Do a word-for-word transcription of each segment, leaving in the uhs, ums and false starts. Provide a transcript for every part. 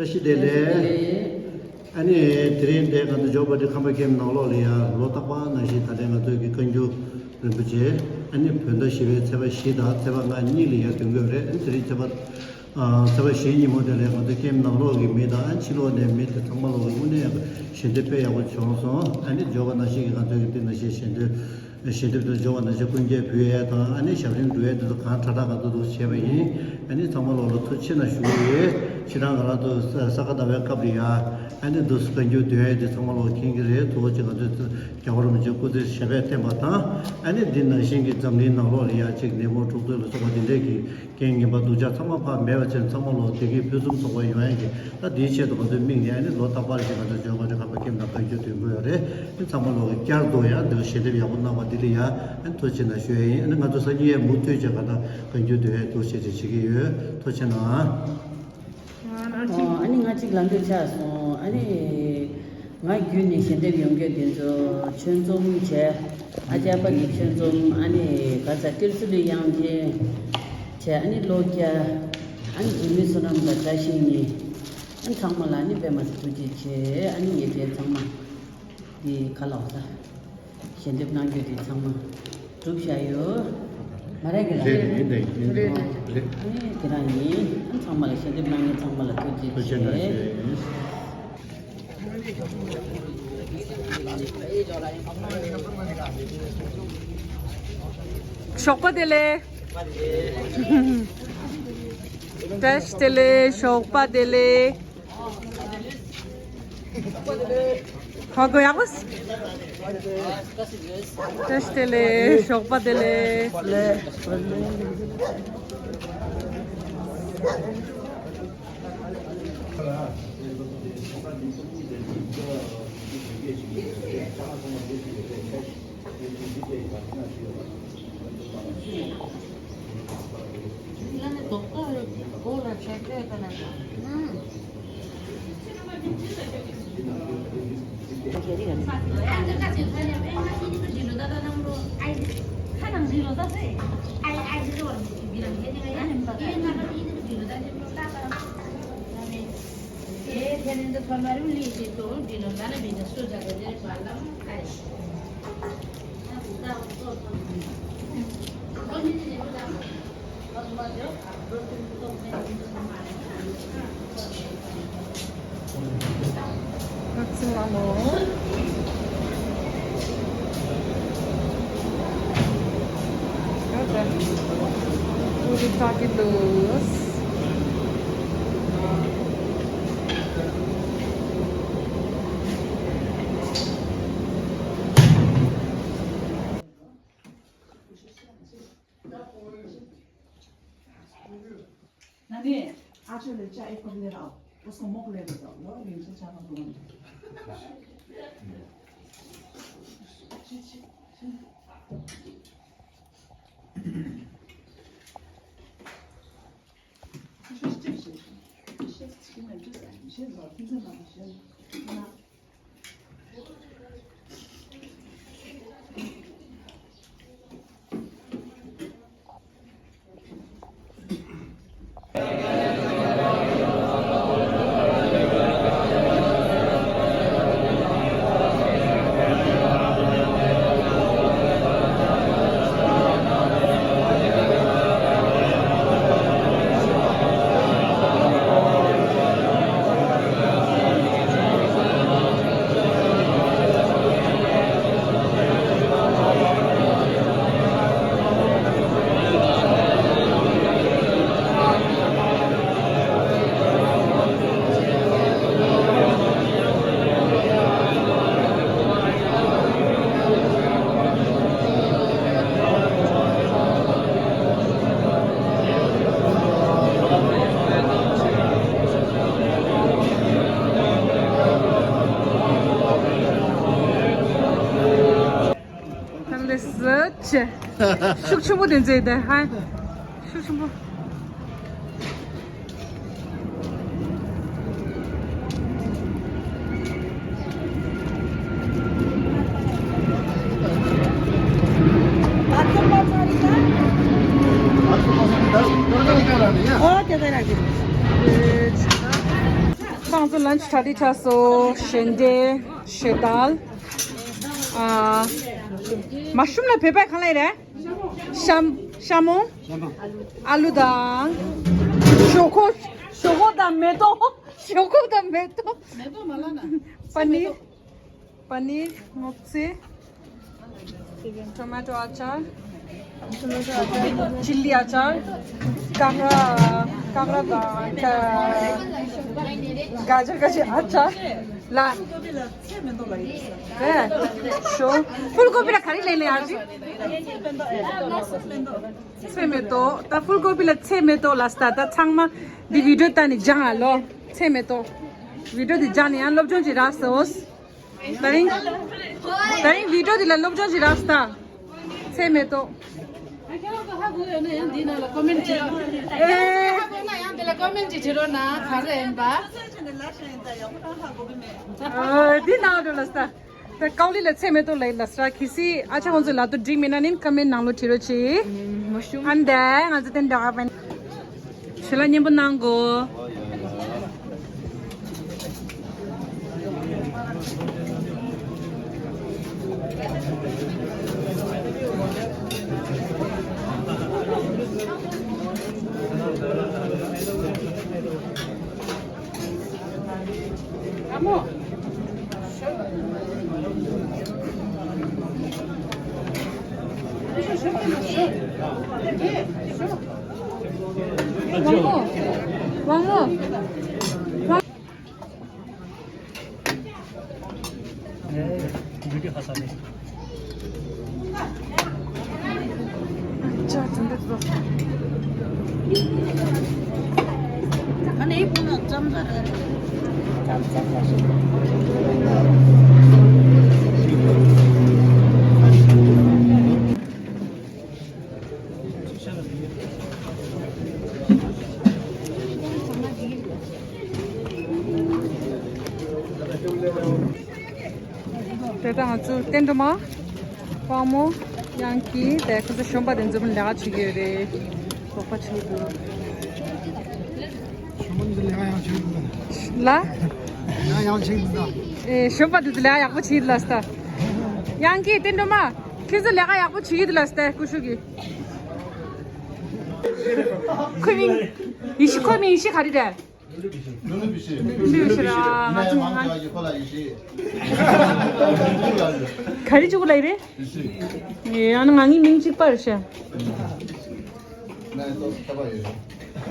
བཀྲ་ཤིས་བདེ་ལེགས། ཨ་ནི་དེ་རིང་འདིར་ང་ཚོ་ཇོ་བོ་རྗེ་ཁམས་པ་ཀེམ་ནང་ལོགས་ལ་ཡ་ལོ་རྟག་པར་ནང་བཞིན་ད་ལྟའི་ང་ཚོའི་གི་བཀའ་འགྱུར་རིན་པོ་ཆེ། ཨ་ནི་བོད་ཟླ་བཞི་པའི་ཚེས་པ་བཞི་དང་ཚེས་པ་ལྔ་གཉིས་ལ་ཡ་འདོན་གྱི་ཡོད་རེད། ཨ་ནི་དེ་རིང་ཚེས་པ་ཨ་ཚེས་པ་བཞི་ཉིན་མོ་དེ་ལ་ང་ཚོ་ཀེམ་ནང་ལོགས་ཀྱི་མི་དང་ཨ་ཕྱི་ལོགས་ནས་མི་དེ་ཚང་མ་ལོག་གི་དངོས་གནས་ཞལ་འདེབས་དཔེ་ཡག་པོ་བྱུང་སོང་། ཨ་ནི་ཇོ་བོ་ནང་བཞིན་གྱི་ང་ཚོའི་གི་དེ་ནང་བཞིན་ཞལ་འདེབས། ཞལ་འདེབས་དུ་འབྱོར་བ་ནང་བཞིན་སྐུ་འགྱེད་ཕུལ་ཡས་དང་ཨ་ནི་ཞབས་རིམ་སྒྲུབ་ཡས་དེ་ཚོ་གང་དྲག་དྲག་ག་ཚོད་འདུག་བྱས་པ་ཡིན། ཨ་ནི་ཚང་མ་ལོག་ལ་ཐུགས་རྗེ་ཆེ་གནང་ཞུ་གི་ཡོད། ཕྱི་ནང་ང་རང་ཚོ་ས་ས་ག་ཟླ་བའི་སྐབས་ལ་ཡ་ཨ་ནི་འདུག་བཀའ་འགྱུར་འདོན་ཡས་དེ་ཚང་མ་ལོག་མཁྱེན་གྱི་རེད། ཐུགས་རྗེ་ཆེ། ང་ཚོས་རྒྱལ་བ་རིན་པོ་ཆེ་སྐུ་ཚེ་ཞབས་པད་བརྟན་པ་དང་ཨ་ནི་འདི་ནང་བཞིན་གྱི་འཛམ་གླིང་ནང་ལོགས་ལ་ཡ་གཅིག་ནད་མུག་འཁྲུག་རྩོད་ལ་སོགས་པ་འདི་འདྲས་ཀྱི་རྐྱེན་ངན་པ་སྡུག་ཅག་ཚང་མ་ཕར་མེད་པ་བྱས། ཚང་མ་ལོག་བདེ་སྐྱིད་ཕུན་སུམ་ཚོགས་པ་ཡོང་ཡ་གི་ད་དེའི་ཆེད་དུ་ང་ཚོས་དམིགས་ནས་ཨ་ནི་ལོ་རྟག་པར་ཞིག་ང་ཚོས་ཇོ་བོ་རྗེ་ཁམས་པ་ཀེམ་ནང་བཀའ་འགྱུར་འདོན་གྱི་ཡོད་རེད། ཨ་ནི་ཚང་མ་ལོག་གི་བསྐྱར་དུ་ཡང་འདི་ལ་ཞལ་འདེབས་ཡག་པོ་གནང་བ་འདི་ལ་ཡང་ཨ་ནི་ཐུགས་རྗེ་ཆེ་གནང་ཞུ་ཡ་ཡིན། ཨ་ནི་ང་ཚོ་སང་ཉིན་ཡང་མུ་མཐུད་བྱས་ག་ད་བཀའ་འགྱུར་འདོན་ཡ་ཐུགས་རྗེ་ཆེ་བྱེད་ཀྱི་ཡོད། ཐུགས་རྗེ་ཆེ་གནང་། ཨ་ནི་ང་གཅིག་ལམ་འགྲོ་ཆགས་སོང་། ཨ་ནི། ང་བརྒྱུད་ནས་ཞལ་འདེབས་ཡོང་མཁན་དེ་ཚོ་ཆོས་འཛོམས་བྱས། ཨ་ཅག་པ་གི་ཆོས་འཛོམས། ཨ་ནི་ག་ས་ཏིལ་སུ་ལི་དབྱངས་ཅན་བྱས། ཨ་ནི་ལོ་བརྒྱ། ཨ་ནི་འཛུལ་མི་བསོད་ནམས་དང་བཀྲ་ཤིས་གཉིས། ཨ་ནི་ཚང་མ་ལ་ཨ་ནི་དཔེ་མ་སྲིད་ཐུགས་རྗེ་ཆེ། ཨ་ནི་ངེད་ཚོའི་ཚང་མ་འདི་ག་ལ་བ་ས། ཞལ་འདེབས་གནང་རྒྱུ་དེ་ཚང་མ་གྲུབ་བཞག་ཡོད། མ་རེད་གི་ལ། རེད་རེད་རེད་རེད། ཨ་ནི་དེ་རང་ཡིན། ཨ་ཚང་མ་ལ་ཞལ་འདེབས་གནང་མཁན་ཚང་མ་ལ་ཐུགས་རྗེ་ཆེ། ཞོགས་པ་བདེ་ལེགས། བཀྲ་ཤིས་བདེ་ལེགས། ཞོགས་པ་བདེ་ལེགས། ཧོ་གོ་ཡག་པོ། བཀྲ་ཤིས་བདེ་ལེགས། ཞོགས་པ་བདེ་ལེགས། ཐང་ལེ་སི་ཆེ། ཤུགས་ཆེན་པོ་དེ་མཛད་དེ་ཧ། ཤུགས་ཆེན་པོ། ཨོ་དེ་ག་རང་གི། ཁོང་ཚོ་ལན་ཆི་གྲ་སྒྲིག་ཆགས་སོང་། ཞལ་འབྲས། ཞལ་དལ། ཨ། མ་ཤུམ་ལ་བོད་པ་གང་ལ་རེད། ཤམ། ཤ་མོ། ཨ་ལུ་དང་། ཞོག་ཁོག་ཞོག་ཁོག་དང་མེ་ཏོག་ཞོག་ཁོག་དང་མེ་ཏོག་མེ་ཏོག་མ་ལ་ན། པ་ནི། པ་ནི། སྔོ་ཚལ། ཊོ་མ་ཊོ་ཨ་ཅར། ཆི་ལི་ཨ་ཅར། ཀ་ར། ཀ་ར་དང་། ག་ཅར་ག་ཅར་ཨ་ཅར། ལ། ཨེ། ཤོ། ཕུལ་ཀོ་པི་ལ་ག་རེ་ལེན་ལེན་ཨ་ཅི། ཚལ་མེ་ཏོག་ད་ཕུལ་ཀོ་པི་ལ་ཚལ་མེ་ཏོག་ལ་སྟ། ད་ཚང་མ་འདི་བི་ཌིའོ་ལྟ་ནས་སྦྱང་ཨ་ལོ། ཚལ་མེ་ཏོག་བི་ཌིའོ་འདི་སྦྱང་ནས་ཡང་སློབ་སྦྱོང་ཅིག་རག་སོང་། ད་རིང་། ད་རིང་བི་ཌིའོ་འདི་ལ་སློབ་སྦྱོང་ཅིག་རག་སྟ། ཚལ་མེ་ཏོག་ཨ་ཁྱེད་རང་ཚོ་ཧ་གོ་ཡོད་ན་ཡང་འདི་ནང་ལ་ཀོ་མེན་ཊི་བྱེད་རོགས། ཨེ། ཧ་གོ་ན་ཡང་འདི་ལ་ཀོ་མེན་ཊི་བྱེད་རོགས་གནང་། ག་རེ་ཡིན་པ། ཨ། འདི་ནང་འགྲོ་ལ་སྟ། ད་ཀའོ་ལི་ལ་ཚལ་མེ་ཏོག་ལ་ཡིན་ལ་སྲ། གལ་སྲིད་ཨ་ཅག་ཁོང་ཚོས་ལབ་དུས་འགྲིག་མེད་ན་ནི་ཀོ་མེན་ཊི་ནང་ལོགས་བྲིས་རོགས་གྱིས། མ་ཤུམ། ཨ་འདས་ང་ཚོ་དེ་འདྲ་བ། ཞལ་ལག་མཉེས་པོ་གནང་གོ། དེ་ལྟར་ང་ཚོ་བསྟན་སྒྲོལ་མ། དཔའ་མོ། དབྱངས་སྐྱིད་དེ་ཁོ་ཚོ་གཞོན་པ་དེ་ཚོ་ལས་ཀ་བྱེད་ཀྱི་ཡོད་རེད། རོགས་པ་བྱེད་ཀྱི་འདུག་ལ། ཡང་ཡང་བྱེད་ཀྱི་འདུག་ཨེ། གཞོན་པ་དེ་ཚོ་ལས་ཀ་ཡག་པོ་བྱེད་ཀྱི་འདུག་ལ་སྟ། དབྱངས་སྐྱིད་བསྟན་སྒྲོལ་མ། ཁྱེད་ཚོ་ལས་ཀ་ཡག་པོ་བྱེད་ཀྱི་འདུག་ལ་སྟ། ཀུ་ཤུ་གི། ཁོའི་མིང་། ཡེ་ཤེས། ཁོའི་མིང་ཡེ་ཤེས་ག་རེ་རེད། ལུ་ལུ་བི་ཤི། ལུ་ལུ་བི་ཤི་ར། ང་ཚོ་ང་། ག་རེ་བྱེད་དགོས་ལབ་རེད། ཡེ་ཤེས། ཡེ། ཨ་ནི་ང་གཉིས་མིང་གཅིག་པ་རེད་ཤག་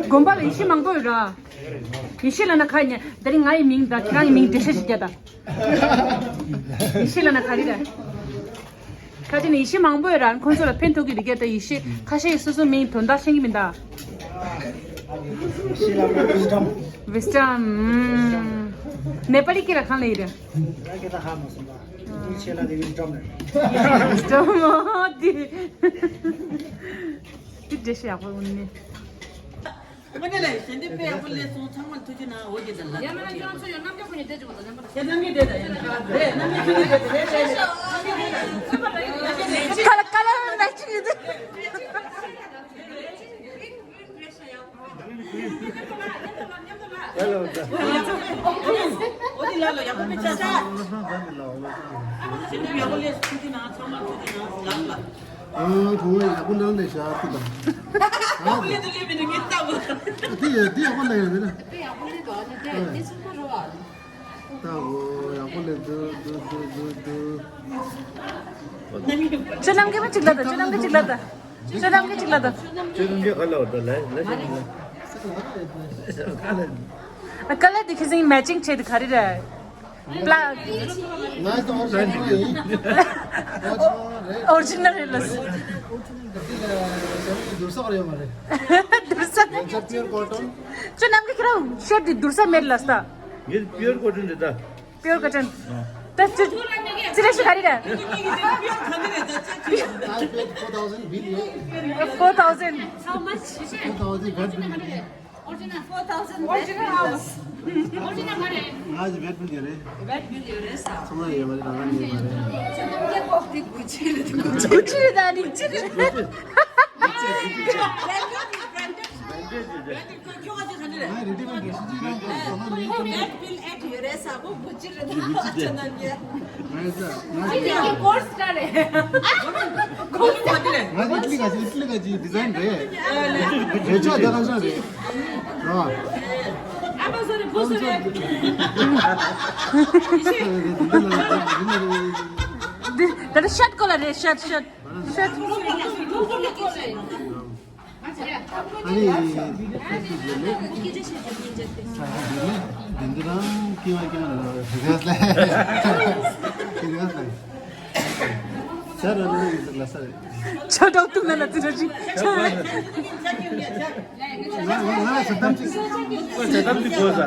དགོན་པ་ལ་ཡེ་ཤེས་མང་པོ་ཡོད་ར། ཡེ་ཤེས་ལབ་ན་ཁ་ཉན། ད་རིང་ང་ཡི་མིང་དང་ཁྱེད་རང་གི་མིང་འགྲེལ་བཤད་ཞིག་རྒྱག་དང་། ཡེ་ཤེས་ལབ་ན་ག་རེ་རེད། ཁ་ཅིག་ནི་ཡེ་ཤེས་མང་པོ་ཡོད་ར། ཁོང་ཚོ་ལ་ཕན་ཐོགས་ཀྱི་རེད་སྐད། ད་ཡེ་ཤེས་ཁ་ཤས་སོ་སོ་མིང་དོན་དག་ཤེས་ཀྱི་མིན་ད། ཡེ་ཤེས་ལ་ཝི་སི་ཌམ། ཝི་སི་ཌམ། ནེ་པ་ལི་སྐད་ལ་གང་ལབ་ཡོད་རེད། ང་སྐད་ད་ཧ་མ་སོང་ད། ཡེ་ཤེས་ལ་དེ་ཝི་སི་ཌམ་རེད། ཝི་སི་ཌམ་འདི། འདི་འགྲེལ་བཤད་ཡག་པོ་འོང་ནི། དངོས་གནས་ལ་ཞལ་འདེབས་དཔེ་ཡག་པོ་སླེབས་སོང་། ཚང་མར་ཐུགས་རྗེ་གནང་། འོ་ཀེ་ད་ལ། ཡ་མ་ན་ཁྱོད་ཚོ་ཡོད་རྣམ་རྒྱལ་ཁོ་ནས་བསྡད་བཅུག་གོ་ད། རྣམ་པ་ཡ་རྣམ་རྒྱལ་བསྡད་ད་ཡ། རེད། རྣམ་རྒྱལ་ཁོ་ནས་བསྡད་ད། རེད་རེད་རེད། ཁ་ལ་ཁ་ལ་མེ་ཅིང་ཡོད་དེ། འོ་དེ་ལ་ལ་ཡག་པོ་མེད་ཆ་ཆ། ཞལ་འདེབས་ཡག་པོ་སླེབས་སོང་། ཐུགས་རྗེ་གནང་། ཚང་མར་ཐུགས་རྗེ་གནང་། ལགས་ལགས། ཨ། གོང་ལ་ཡག་པོ་གནང་ནས་བཞག་ཁུ་དང་། ཡག་པོ་ལས་དུ་ལས་མི་འདུག་ངས་ལྟ་བུ། དེ་ཡ་དེ་ཡག་པོ་གནང་ཡོད་རེད་ན། དེ་ཡག་པོ་ལས་འདུག་ཨ་ནི་དེ་ཨ། དེ་ཚོ་ཁོ་རོ་བ། ལྟ་བུ་ཡག་པོ་ལས་འདུག་འདུག་འདུག་འདུག་འདུག་ཁྱོད་རྣམས་ཀྱིས་མ་གཅིག་ལ་དང་། ཁྱོད་རྣམས་ཀྱིས་གཅིག་ལ་དང་། ཁྱོད་རྣམས་ཀྱིས་གཅིག་ལ་དང་། ཁྱོད་རྣམས་ཀྱིས་ག་ལ་བ་དང་ལ་ལ་ཞིག་ལ། ཨ། ཀ་ལར་དེ་ཁྱེད་ཚོའི་མེ་ཅིང་བྱས་དེ་ག་རེ་རེད། Black. Nice original ཡིན། Original རེད། Original རེད་ལ། དེ་ལ་བསྡུར་ས་ག་རེ་ཡོད་མ་རེད། བསྡུར་ས། Pure cotton. ཁྱོད་རྣམས་ཀྱིས་ཁྱེད་རང་ཤར་དེ་བསྡུར་ས་མེད་ལ་ས། ངས་pure cotton རེད་ད། Pure cotton. ད་ཅི་ཅི་རེད་ཤི་ག་རེ་རེད། I paid four thousand bill. Four thousand. How much? Four thousand. Original house. Original མ་རེད། ང་ཚོ་ཝེད་བྷིལ་ཡོད་རེད། ཝེད་བྷིལ་ཡོད་རེད་ས། ཚང་མ་ཡོད་མ་རེད། རང་རང་ཡོད་མ་རེད། ཚོ་ནམ་རྒྱལ་པོ་དེ་གུ་ཅི་རེད། གུ་ཅི་རེད། ད་ནི་ཅི་རེད། ཝེད་བྷིལ་ཝེད་བྷིལ་ཁྱོད་ཁ་ཅིག་ག་ནས། ང་རེ་ཌི་མེཌ་རེད། སྲིད་ཇུས་རང་དང་ཚང་མ་མི་ཁོ་མེད་ཕིལ་ཨེ་ཊི་ཡོད་རེད་ས་གོ་བུ་ཅི་རེད་ད་ཨ་ཅག་རྣམ་རྒྱལ། ང་ཡི་ས་ང་ཨ་ཅག་གི་ཀོར་སི་ཀ་རེད། ཁོ་ང་ཨི་ཊ་ལི་ག་ཅི་ཨི་ཊ་ལི་ག་ཅི་ཌི་ཛའིན་རེད། རེ་ཆ་ད་རང་ཤ་རེད། རོ། ཨ་མ་སོ་རེད་བུ་སོ་རེད། འདི་ད་ལྟ་ཤད་ཀོ་ལ་རེད། ཤད་ཤད་ཤད། ཨ་ནི། འདི་རང་ཀི་མ་ཀི་མ་ལ་རེ་ག་ལ་རེ་ག་ལ་ས་ར་ལ་ས་ར། ཆ་འདྲ་ཏུ་མེ་ལ་ཙི་ར་ཅི། ང་ང་ང་ལ་ས་དམ་ཅིག་ས་དམ་ཅིག་གོ་ས།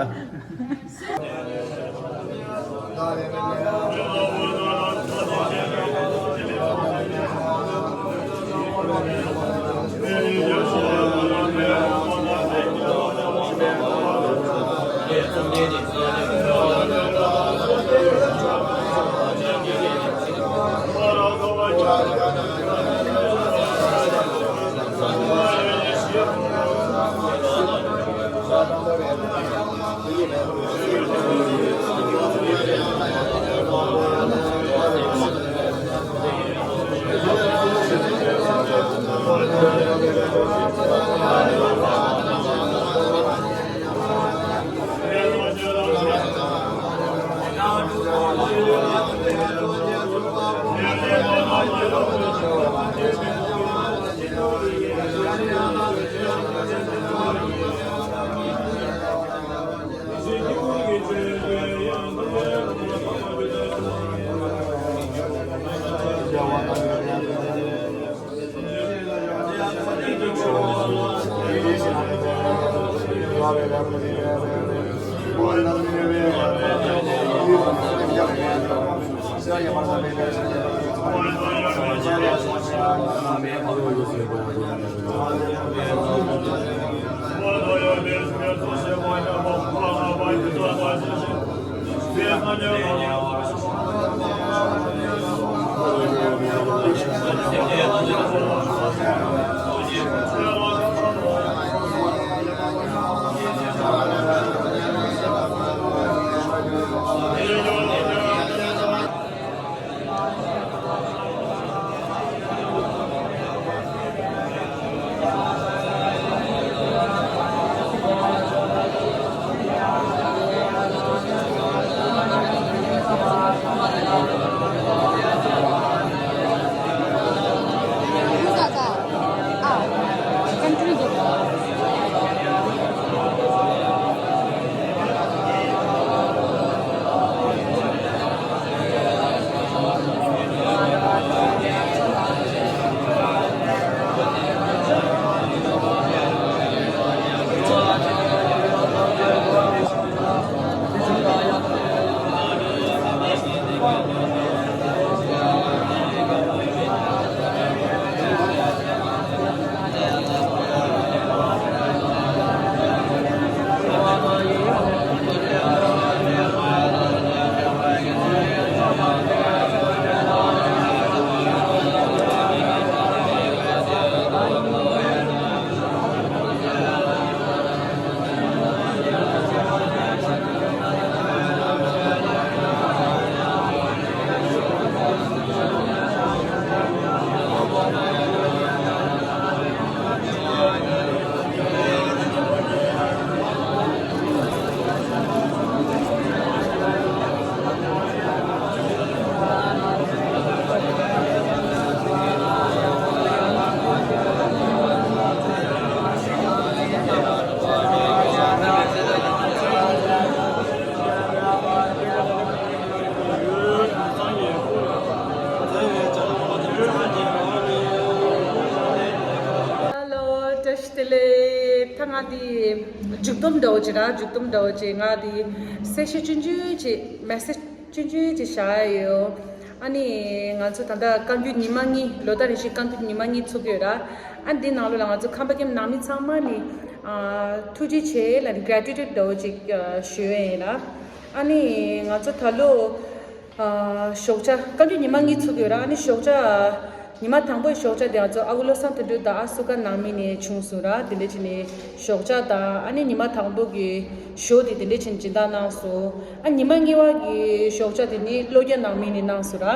ཧེ་ལོ། བཀྲ་ཤིས་བདེ་ལེགས། ད་ང་འདི་མཇུག་སྡོམ་འདྲ་བོ་ཅིག་ར། མཇུག་སྡོམ་འདྲ་བོ་ཅིག་ང་འདི་གསལ་བཤད་ཆུང་ཆུང་ཅིག་མེ་སེ་ཇི་ཆུང་ཆུང་ཅིག་བཞག་ཡོད། ཨ་ནི་ང་ཚོ་ད་ལྟ་བཀའ་འགྱུར་ཉི་མ་གཉིས། ལོ་ལྟར་རེ་བཞིན་བཀའ་འགྱུར་ཉི་མ་གཉིས་ཚུགས་ཡོད་ར། ཨ་འདི་ནང་ལོགས་ལ་ང་ཚོ་ཁམས་པ་ཀེམ་ནང་མི་ཚང་མ་ནི་ཨ་ཐུགས་རྗེ་ཆེ་ལབ་ནི་གྷ་རེ་ཊི་ཊུཌ་འདྲ་བོ་ཅིག་ཨ་ཞུ་ཡས་ཡིན་ར། ཨ་ནི་ང་ཚོ་ད་ལོ་ཨ་ཞོགས་ཇ་བཀའ་འགྱུར་ཉི་མ་གཉིས་ཚུགས་ཡོད་ར། ཨ་ནི་ཞོགས་ཇ་ ཉི་མ་དང་པོའི་ཞོགས་ཇ་དེ་ང་ཚོ་ཨ་ཁུ་བློ་བཟང་དོན་གྲུབ་དང་ཨ་སུ་ཀ་ནང་མི་ནས་བྱུང་སོང་ར། དེ་འདྲ་བྱས་ནས་ཞོགས་ཇ་དང་ཨ་ནི་ཉི་མ་དང་པོ་གི་ཞོ་དེ་དེ་འདྲ་བྱས་ནས་སྦྱིན་བདག་གནང་སོང་། ཨ་ཉི་མ་གཉིས་པ་གི་ཞོགས་ཇ་དེ་ནི་བློ་རྒྱ་ནང་མི་ནས་གནང་སོང་ར།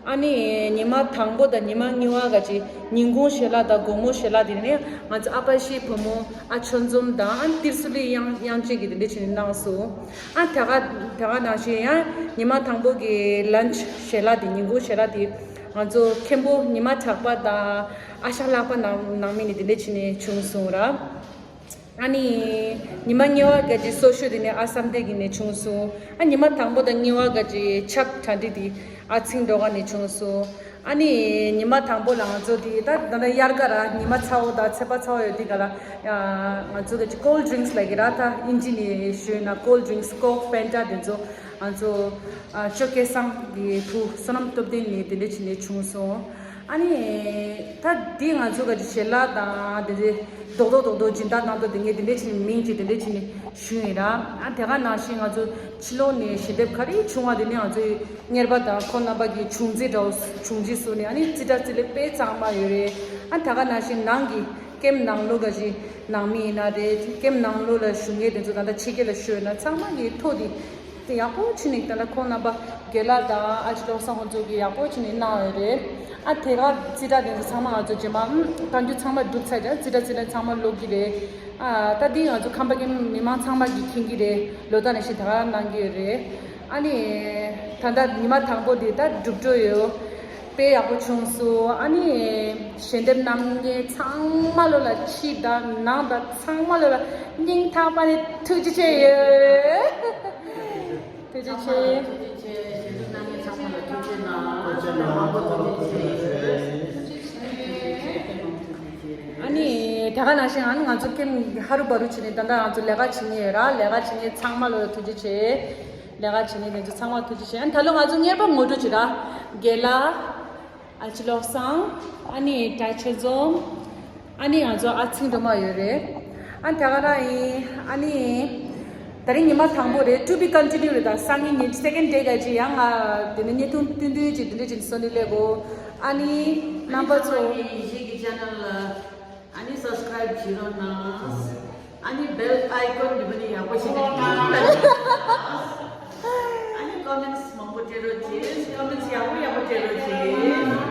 ཨ་ནི་ཉི་མ་དང་པོ་དང་ཉི་མ་གཉིས་པ་ག་ཅིག་ཉིན་གུང་ཞལ་ལག་དང་དགོང་མོ་ཞལ་ལག་དེ་ནི་ང་ཚོ་ཨ་ཕ་ཤི་བུ་མོ་ཨ་ཆོས་འཛོམས་དང་ཨ་ཏིར་སུ་ལི་དབྱངས་དབྱངས་ཅན་གྱིས་དེ་འདྲ་བྱས་ནས་གནང་སོང་། ཨ་དེ་ག་དེ་ག་ནང་བཞིན་ཡང་ཉི་མ་དང་པོ་གི་ལན་ཆི་ཞལ་ལག་དེ་ཉིན་གུང་ཞལ་ལག་དེ་ང་ཚོ་མཁན་པོ་ཉི་མ་གྲགས་པ་དང་ཨ་ཞང་ལྷག་པ་ནང་ནང་མི་ནི་དེ་འདྲ་བྱས་ནས་བྱུང་སོང་ར། ཨ་ནི་ཉི་མ་གཉིས་པ་ག་ཅིག་སོ་ཤོད་དེ་ནི་ཨ་བསམ་གཏན་གྱི་ནས་བྱུང་སོང་། ཨ་ཉི་མ་དང་པོ་དང་གཉིས་པ་ག་ཅིག་ཆབ་གྲ་འགྲིག་དེ་ཨ་ཚིང་འགྲོ་ག་ནས་བྱུང་སོང་། ཨ་ནི་ཉི་མ་དང་པོ་ལ་ང་ཚོ་དེ་ད་ད་ལྟ་དབྱར་ཁ་ར་ཉི་མ་ཚ་བོ་དང་ཚད་པ་ཚ་བོ་ཡོད་དེ་ག་ལ་ང་ཚོ་ག་ཅིག་ཀོལ་ཌི་རིང་སི་ལ་གི་ར་ད་ཨིན་ཇི་ནས་ཞུས་ན་ཀོལ་ཌི་རིང་སི་ཀོག་ཕན་ཊ་དེ་ཚོ་ང་ཚོ་ཨ་ཅོ་སྐལ་བཟང་གི་བུ་བསོད་ནམས་སྟོབས་ལྡན་ནས་དེ་འདྲ་བྱས་ནས་བྱུང་སོང་། ཨ་ནི་ད་འདི་ང་ཚོ་ག་ཅིག་ཞལ་ལག་དང་དེ་འདྲ་རྡོག་རྡོག་རྡོག་རྡོག་སྦྱིན་བདག་གནང་སྟངས་དེ་ངས་དེ་འདྲ་བྱས་ནས་མིང་ཅིག་དེ་འདྲ་བྱས་ནས་ཞུས་ཡིན་ར། ཨ་དེ་ག་ནང་བཞིན་ང་ཚོ་ཕྱི་ལོགས་ནས་ཞལ་འདེབས་ག་རེ་བྱུང་བ་དེ་ནི་ང་ཚོའི་གཉེར་པ་དང་ཁོང་རྣམ་པ་གི་བྱུང་རྩིས་འདྲ་བོ་བྱུང་རྗེས་སུ་ནས་ཨ་ནི་རྩིས་ཁྲ་རྩིས་ལེན་དཔེ་གཙང་མ་ཡོད་རེད། ཨ་དེ་ག་ནང་བཞིན་ནང་གི་ཀེམ་ནང་ལོགས་ག་ཅིག་ནང་མི་ཡིན་ན་རེད། ཀེམ་ནང་ལོགས་ལ་བཞུགས་མཁན་དེ་ཚོ་ད་ལྟ་ཕྱི་རྒྱལ་ལ་ཤོར་ན་ཚང་མ་གི་ཐོ་དེ་དེ་ཡག་པོ་བྱས་ནས་ད་ལྟ་ཁོང་རྣམ་པ་རྒན་ལགས་དང་ཨ་ཅེ་བློ་བཟང་ཁོང་ཚོ་གིས་ཡག་པོ་བྱས་ནས་གནང་ཡོད་རེད། ཨ་དེ་ག་རྩིས་ཁྲ་དེ་ཚོ་ཚང་མ་ང་ཚོ་རྗེས་མ་ཨུམ་གཏང་རྒྱུ་ཚང་མ་གྲུབ་ཚར་ཀྱང་རྩིས་ཁྲ་རྩིས་ལེན་ཚང་མ་ལོག་གི་རེད། ཨ་ད་འདི་ང་ཚོ་ཁམས་པ་གི་མི་མང་ཚང་མ་གིས་མཁྱེན་གྱི་རེད། ལོ་ལྟར་ནང་བཞིན་དེ་ག་གནང་གི་ཡོད་རེད། ཨ་ནི་ད་ལྟ་ཉི་མ་དང་པོ་འདི་ད་གྲུབ་འགྲོ་ཡོད། དཔེ་ཡག་པོ་བྱུང་སོང་། ཨ་ནི་ཞལ་འདེབས་གནང་མཁན་ཚང་མ་ལོ་ལ་ཕྱི་དང་ནང་དང་ཚང་མ་ལོ་ལ་སྙིང་ཐག་པ་ནས་ཐུགས་རྗེ་ཆེ་ཡོད། ཐུགས་རྗེ་ཆེ། ཐུགས་རྗེ་ཆེ། ཞལ་འདེབས་གནང་མཁན་ཚང་མ་ལ་ཐུགས་རྗེ་གནང་། ཐུགས་རྗེ་གནང་། མང་པོ་ཐུགས་རྗེ་ཆེ། ཨ་ནི་དེ་ག་ནང་བཞིན་ཨ་ནི་ང་ཚོ་ཀེམ་ཧ་རུ་བ་རུ་བྱས་ནས་ད་ལྟ་ང་ཚོ་ལས་ཀ་བྱེད་མཁན་ཡོད་ར། ལས་ཀ་བྱེད་མཁན་ཚང་མ་ལོ་ལ་ཐུགས་རྗེ་ཆེ། ལས་ཀ་བྱེད་མཁན་དེ་ཚོ་ཚང་མ་ཐུགས་རྗེ་ཆེ། ཨ་ནི་ད་ལོ་ང་ཚོ་གཉེར་པ་ངོ་སྤྲོད་བྱེད་ར། རྒན་ལགས། ཨ་ཅེ་བློ་བཟང་། ཨ་ནི་ད་ཆོས་འཛོམས། ཨ་ནི་ང་ཚོ་ཨ་ཚིང་སྒྲོལ་མ་ཡོད་རེད། ཨ་ནི་ད་ག་རང་ཡིན། ཨ་ནི་ད་རིང་ཉི་མ་དང་པོ་རེད། To be continue རེད། ད་སང་ཉིན་ཉིན་སེ་ཀེན་ཌེ་ག་ཅིག་ཡང་ང་དེ་ནས་བརྙན་ཐུང་བསྟུན་བསྟུན་ཅིག་དེ་འདྲ་ཅིག་བཟོ་ནས་སླེབས་གོ། ཨ་ནི་རྣམ་པ་ཚོ་ཡིན་གཞིས་ཀྱི་ཆེ་ནལ་ལ་ཨ་ནི་སབ་སི་ཀ་རའིབ་བྱེད་རོགས་གནང་། ཨ་ནི་བེལ་ཨའི་ཀོན་འདི་བ་ནི་ཡག་པོ་ཞིག་ནས་ཀླིག་གནང་། ཨ་ནི་ཀོ་མེན་ཊི་མང་པོ་སྤྲད་རོགས་བྱེད། ཀོ་མེན་ཊི་ཡག་པོ་ཡག་པོ་སྤྲད་རོགས་བྱེད།